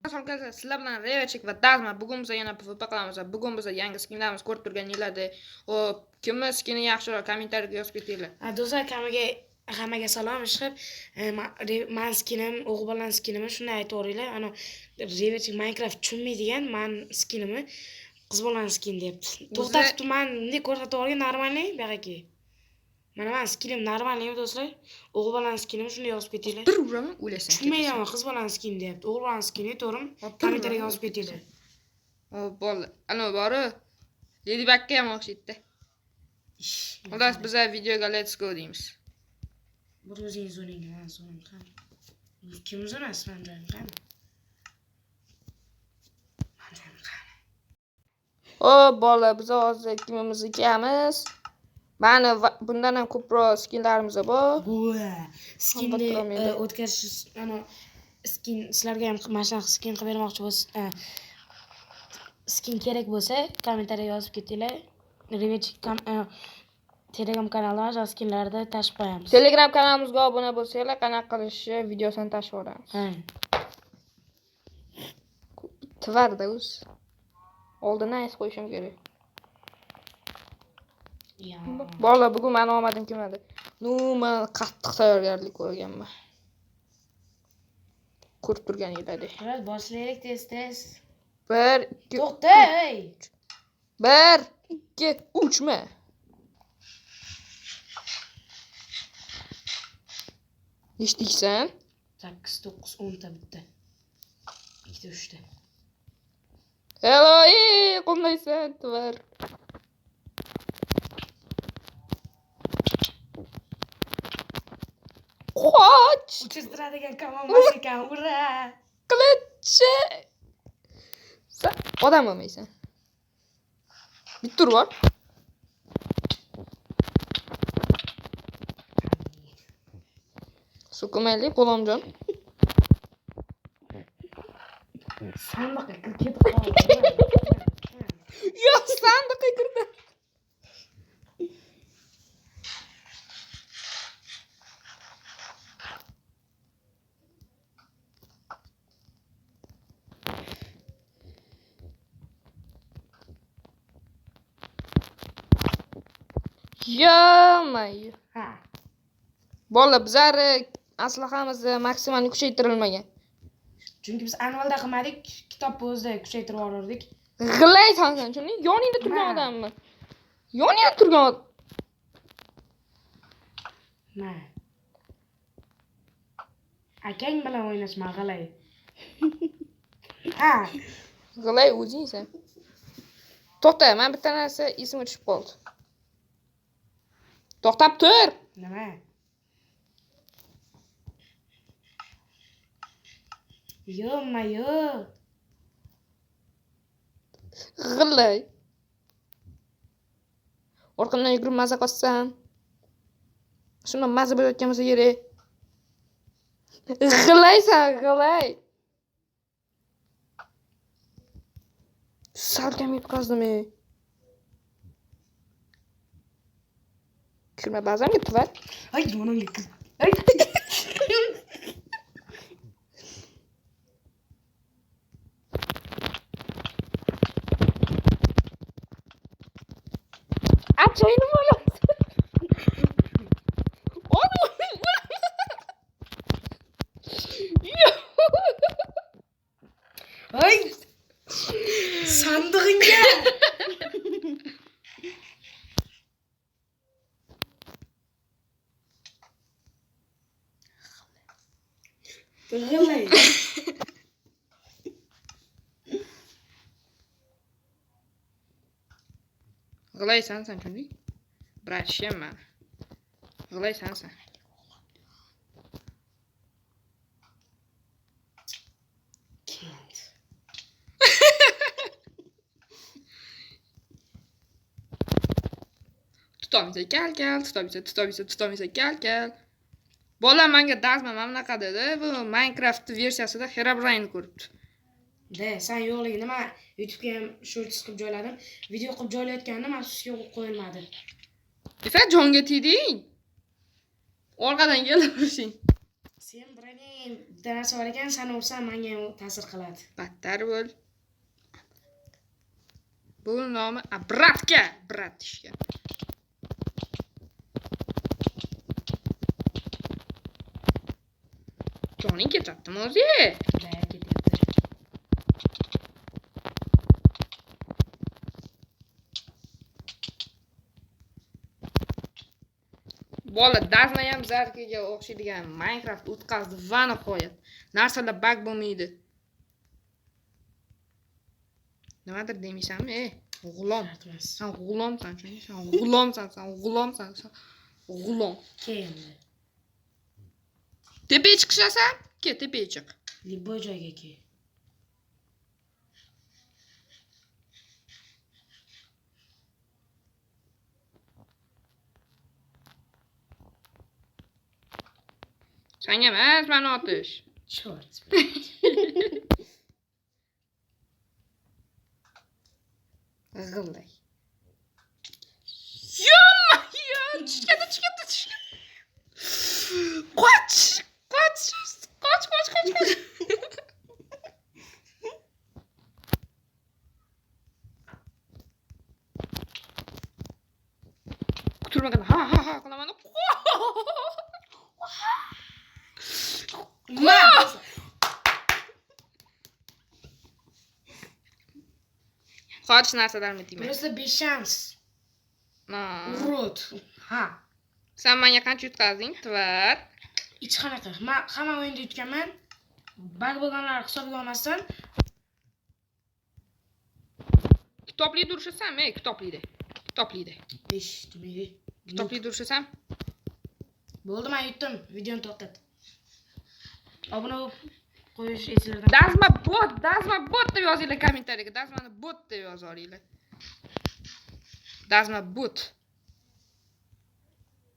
Assalomu sizlar bilan Revachik va Dazma. Bugun biz yana PvP qilamiz. Bugun biz yangi skinlarimiz ko'rib turganinglardek. Xo'p, kimni skini yaxshiroq kommentariyga yozib ketinglar. Do'stlar, hammaga salom. Ishqib, man skinim, o'g'il bolani skinimi shunday aytaveringlar. Ana Revachik Minecraft tushunmaydigan man skinimni qiz bolani skin deyapti. To'xtatib tur, man bunday ko'rsatib yuborgin нормальный bu yoqqa. Mana man skinim нормальный do'stlar. O'g'il bolani skinimi shunday yozib ketinglar. Bir uraman, o'lasan. Tushunmaydigan qiz bolani skin deyapti. O'g'il bolani skini to'g'rimi? Kommentariyga yozib ketinglar. Hop, bo'ldi. Ana bori Ladybugga ham o'xshaydi. Xullas, biz videoga let's go deymiz. Bir o'zing zo'ring, man zo'rim qani. Kim zo'rasiz, man joyim qani? Man joyim qani? Hop, bola, biz hozir ikimiz ikamiz. Mani bundan ham ko'proq skinlarimiz bor. Buva. Skinni turolmaydi. O'tkazish, ana skin sizlarga ham mana shunaqa skin qilib bermoqchi bo'lsa, skin kerak bo'lsa, kommentariya yozib ketinglar. Revechik Telegram kanalida mana shunaqa skinlarni tashib qo'yamiz. Telegram kanalimizga obuna bo'lsanglar, qanaqa qilishni videosini tashib yuboramiz. Ha. Tvarda o'z. Oldindan aytib qo'yishim kerak. Ya. Bola, bugun mani omadim kelmadi. Nu, man qattiq tayyorgarlik ko'rganman. Ko'rib turganinglardek. Xo'p, boshlaylik tez-tez. 1 2 To'xta, ey. 1 2 3 mi? Nechta 8, 9, 10 ta bitta. 2 ta, 3 ta. Hello, ey, qandaysaan, tvar? Qoch! Uchirtiradigan kamon emas ekan, ura! Qilichi! Sen odam bo'lmaysan. Bitta tur bor. So'kinmaylik, G'ulomjon. Sandiqqa kirib ketib qoldi. Yo'q, sandiqqa kirdi. Yo-moyo. Ha. Bola, bizlar aslahamiz maksimal kuchaytirilmagan. Chunki biz anvalda qilmadik, kitobni o'zida kuchaytirib yubordik. G'illaysan sen, tushunding? Yoningda turgan Ma. odammi? Yoningda turgan Ma. Akang bilan o'ynashma, g'ilay. Ha. G'ilay o'zingsan. To'xta, men bitta narsa esimga tushib qoldi. To'xtab tur. Nima? Yo-ma-yo. G'illay. Orqamdan yugurib maza qilsam. Shundan maza bo'layotgan bo'lsa kerak. G'illaysan, g'illay. Salkam yutqazdim ey. Kirma ba'zanga tuvar. Ay, yonimga kir. Ay. Achayni bo'ladi. Ay. Sandig'ingga. G'illay. G'illaysan sen tushunding? Bratishim man. G'illaysan sen. Kent. Tutolmaysan, kal kal, tutolmaysan, tutolmaysan, tutolmaysan, kal kal. Bola menga Dazma mana bunaqa dedi. Bu Minecraft versiyasida Herobrine ko'ribdi. De, sen yo'qligini man YouTube'ga ham shorts qilib joyladim. Video qilib joylayotgandim, afsuski qo'yilmadi. Ifa jonga tegding. Orqadan kelib urishing. Sen biraning bitta narsa bor ekan, sani ursam menga ham ta'sir qiladi. Battar bo'l. Bu nomi Abratka, bratishka. Joning ketyaptimi o'zi? Да, ketyapti. Bola dazma ham zarkiga o'xshaydigan Minecraft o'tkazdi va nihoyat. Narsalar bug bo'lmaydi. Nimadir demaysanmi? Ey, g'ulom. Shart emas. Sen g'ulomsan, chunki sen g'ulomsan, sen g'ulomsan, sen g'ulom. Kel endi. Tepaga chiqishasan? Kel, tepaga chiq. Любой joyga kel. Senga emas, mani otish. Chort. G'illay. Yomma, tushganda, tushganda, tushganda. Qoch, qoch, qoch, qoch, qoch, qoch. Kutilmaganda ha ha ha qilaman. Ma! Qoch narsalarni tegma. Просто без шанс. No. Урод. Ha. Sen menga qancha yutqazding? Tvar. Hech qanaqa. Men hamma o'yinda yutganman. Bug bo'lganlar hisobga olmasdan. Kitoblida urishasanmi? Ey, kitoblida. Kitoblida. 5 demaydi. Kitoblida urishasan? Bo'ldi, men yutdim. Videoni to'xtat. Obuna bo'lib qo'yish esingizdan. Dazma bot, dazma bot deb yozinglar kommentariyaga. Dazmani bot deb yoza olinglar. Dazma bot.